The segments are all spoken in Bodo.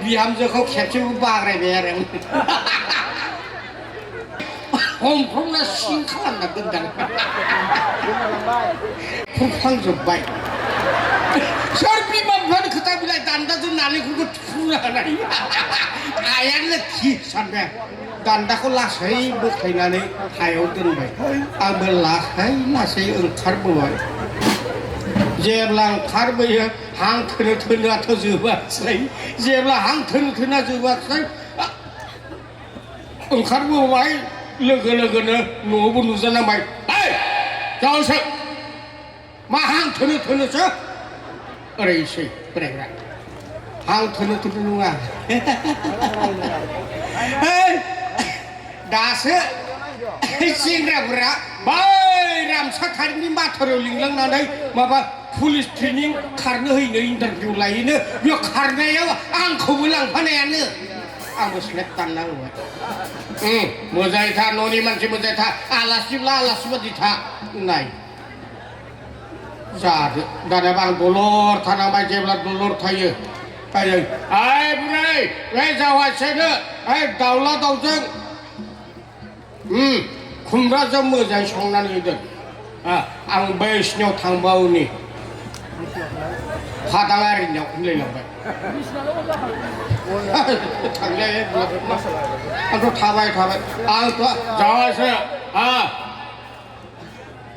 बिहामजोखौ खेबसेबो बाग्रायबाय आरो हमफ्रामना सिं खालामना दोनदां खुरखांजोब्बाय सोर बिमा बिफानि खोथा बिलाइ दान्दाजों नालेंखरखौ थुना होनाय आइयानो खि सानबाय दान्दाखौ लासै बोख्लायनानै हायाव दोनबाय आंबो लासै लासै ओंखारबोबाय जेब्ला ओंखारबोयो हां थोनो थोनोआथ' जोबासै जेब्ला हां थोनो थोना जोबासै ओंखारबोबाय लोगो लोगोनो न'आवबो नुजानांबाय जावसो मा हां थोनो थोनोसो ओरैसै बोरायफ्रा हां थोनो थोनो नङा दासो सेंग्राफोरा बै रामसाथारिनि माथाराव लिंलांनानै माबा पुलिस ट्रेनिं खारनो हैनो इन्टारभिउ लायैनो बेयाव खारनायाव आंखौबो लांफानायानो आंबो स्लेट दानना होबाय मोजाङै था न'नि मानसि मोजाङै था आलासिब्ला आलासि बादि था नाय जादो दानाबा आं दलर थानांबाय जेब्ला दलर थायो ओइ बुरै बे जावासेनो ओइ दाउला दाउजों खुमब्राजों मोजाङै संनानै होदों आं बैसिनियाव थांबावनि फादाङारिनियाव होनलायलांबाय थांलाय आंथ' थाबाय आंथ' जावासो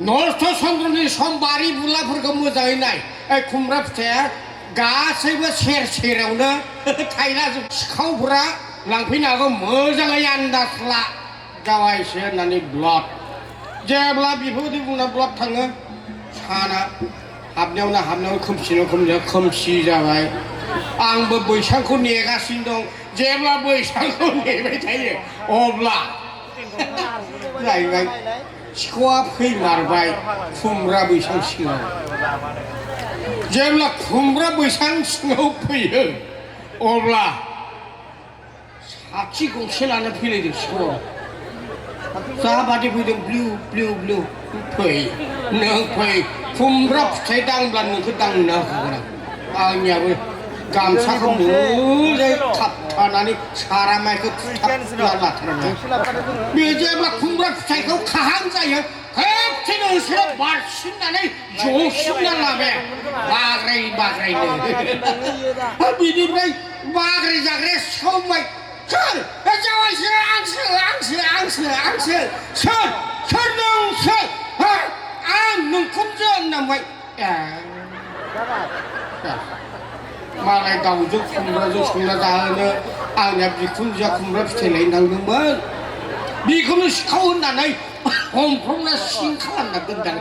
नस्थ' चन्द्रनि सम बारि बुलाफोरखौ मोजाङै नाय खुमब्रा फिथाइया गासैबो सेर सेरावनो थायलाजोब सिखावफोरा लांफैनो हागौ मोजाङै आन्दाज ला जावायसो होननानै ब्लड जेब्ला बेफोरबायदि बुंना ब्लड थाङो साना हाबनायावनो खोमसि जाबाय आंबो बैसांखौ नेगासिनो दं जेब्ला बैसांखौ नेबाय थायो अब्ला जाहैबाय सिखावा फैमारबाय खुमब्रा बैसां सिङाव जेब्ला खुमब्रा बैसां सिङाव फैयो अब्ला साथि गंसे लाना फैलायदों सिखावा जाबादि फैदों ब्लिउ फै नों फै खुमब्रा फिथाइ दांब्ला नोंखौ दांनो होगोन आंनियाबो गामसाखौ मोजाङै खाबथानानै सारा माइखौ थुथाबना लाथारबाय बे जेब्ला खुमब्रा फिथाइखौ खाहां जायो खेबसेनो बिसोरो बारसिननानै जसिनना लाबाय बाग्रायनो बिनिफ्राय बाग्राय जाग्राया सौबाय सोर जावायसो आंसो सोर नोंसो आं नोंखौसो होननांबाय मालाय दाउजों खुमब्राजों संना जाहोनो आंनिया बिखुनजोआ खुमब्रा फिथाइ लायनो थांदोंमोन बेखौनो सिखाव होननानै हमफ्रामना सिं खालामना दोनदां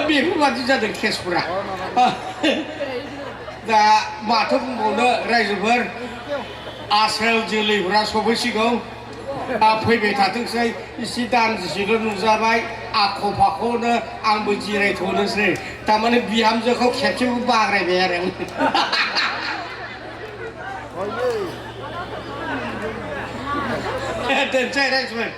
बेफोरबादि जादों केसफोरा दा माथो बुंबावनो रायजोफोर आसोल जोलैफोरा सफैसिगौ फैबाय थाथोंसै एसे दानदिसेल' नुजाबाय आख' फाख'नो आंबो जिरायथ'नोसै थारमाने बिहामजोखौ खेबसेबो बाग्रायबाय आरो दोनसै रायजोफोर